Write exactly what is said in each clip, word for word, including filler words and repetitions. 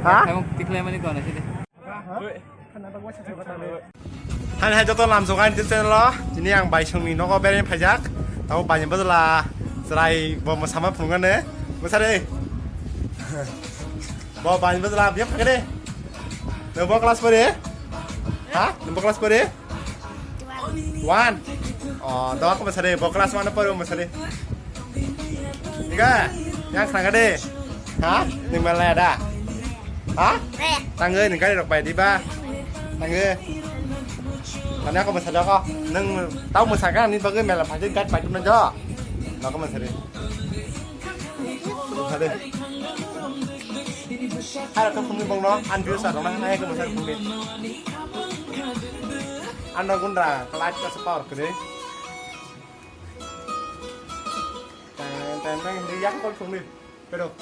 Ha? Thaimung tikhlaimani kono sidi. Hai hai joto lamsok ani channel o. Tini ang bai songni nogo bereng phaijak. Tabo bai bajla chwrai bo mwsama phunuknani. Mwsari. Bo bai bajla biya phagre. Bo class pore? Ha? Bo class pore? One. Oh, dawa ko masari, bo class one paro masari. Iga, yang sangade. Ha? Ni malaya da. Ha? Tangge ni gari rok bai diba. Tangge. Tanya ko masari ko. Nang tau masaka ni bagai mela phaji gat pai tumna jo. Nako masari. Hai rok phunukni bongno, an views rok na hai khe mwsari phunukni. Ano gundra, light ka power kwrwi. Tang tang tang, di yak kol phunukni. Pero.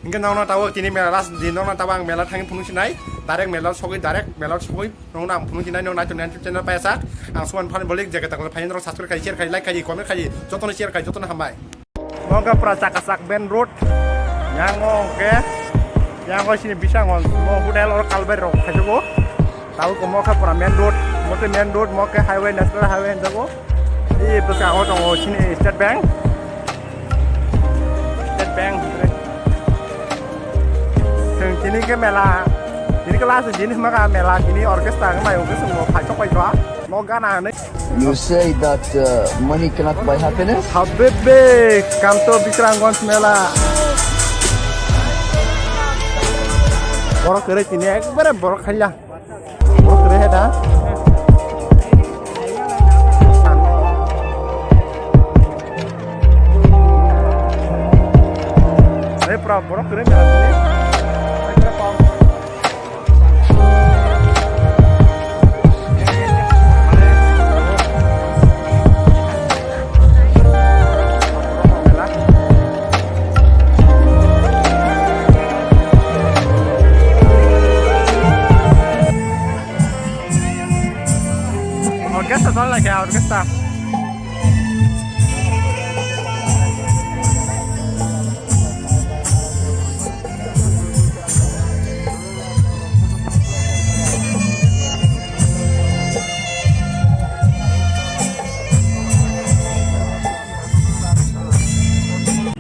Hingke nokno tawo tini mela last din nokno tawo ang mela thangwi phunuk sinai. Direct mela sogwi, direct mela sogwi. Nokno ang phunuk sinai, nok naitok nai channel paisa. Ang suman phani bolik jaga takla phai norok subscribe khai, share khai, like khai, comment khai, jotono share khai, jotono hambai. Nokha pura chaka chak main road. Yang o ke, yang o sini bisa ngon, mo hotel or kalbai rok khai jago. Tabo khe mo khe pura main road, mo khe main road, mo khe highway, national highway hinjago. I bwskango tongo chini State Bank. State Bank. Chwng tini khe mela, tini khe last din hwnba kha mela, tini orchestra wng bai, orchestra wng bai, phai sok bai kha. Mo gana hwnwi. You say that, uh, money cannot buy happiness? Habibi, come to Bikramganj mela. Borok kwrwi tini ekbare borok khaila. Borok kwrwi hai da. Hai pura borok kwrwi mela tini. Orchestra choli lai kha, orchestra.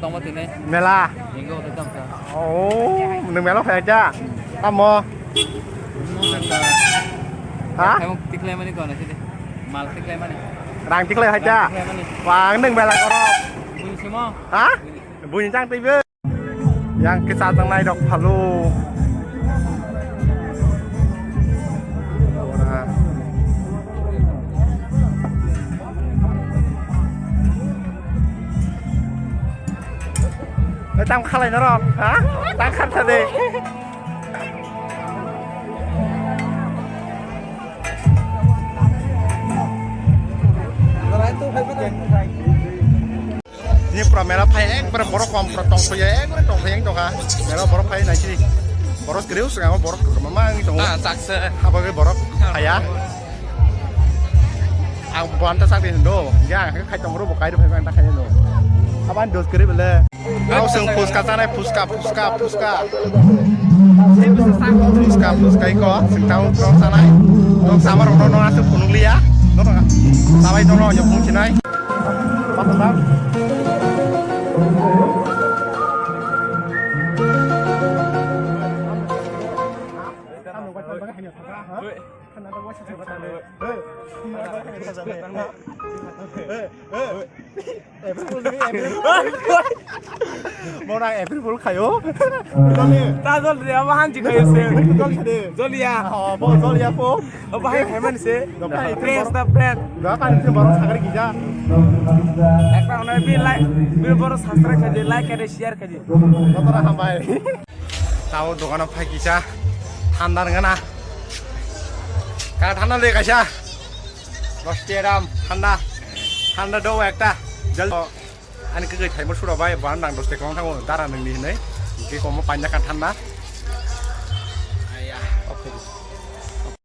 Tongma tini. Mela. Hingo tei tongkha. Oh, nwng mela phai kha? Tamo? Ha? Thaimung tikhlaimani kono sidi. Mal tikhlaimani. Rang tikhlai hai cha? Rang tikhlaimani. Wang nwng mela koro. Buini simo? Ha? Buini. Buini chang twibo. Yang kisa tangnai rok phalo. Ora. Eh, tang khalai norok, ha? Tang khan thade. Ni pura mela phai ekbare borok kom pura tong thoi ekbare tong thoi tong kha. Mela borok phai nai sini. Borok kwrwi swkang borok kwrwma ma wngwi tongo. Ah, chaksa. Abo khe borok phaiya. Ang buanta sakni hindo. Ya, ang khai tong ro bo kai ro phai ang ta khai no. Aban dos kwrwi bele. Tao seng phuska tanai phuska phuska phuska. Phuska phuska iko seng tao tong tanai. Tong samar ro no asu phunuk liya. No no. Sabai no no yo phung sinai. Mona April Fool khayo. Ta jol de abo hanji khayo se. Jol khade. Jol ya. Oh, bo jol ya po. Abo hai khai man se. Friends ta friend. Ga kan se borok sagri gija. Ekta onai bi like, bi borok subscribe khaidi, like khaidi, share khaidi. Jotono hambai. Tao dogano phai kisa thanda nangana. Ka thanda le kaisa. Dos tiya dam thanda. Thanda do ekta. Jal. Ani kwkwi thaimo sura bai, bo nang dos tiya kwbang thango, dara nangni hinwi. Hwnkhe komo paina ka thanda.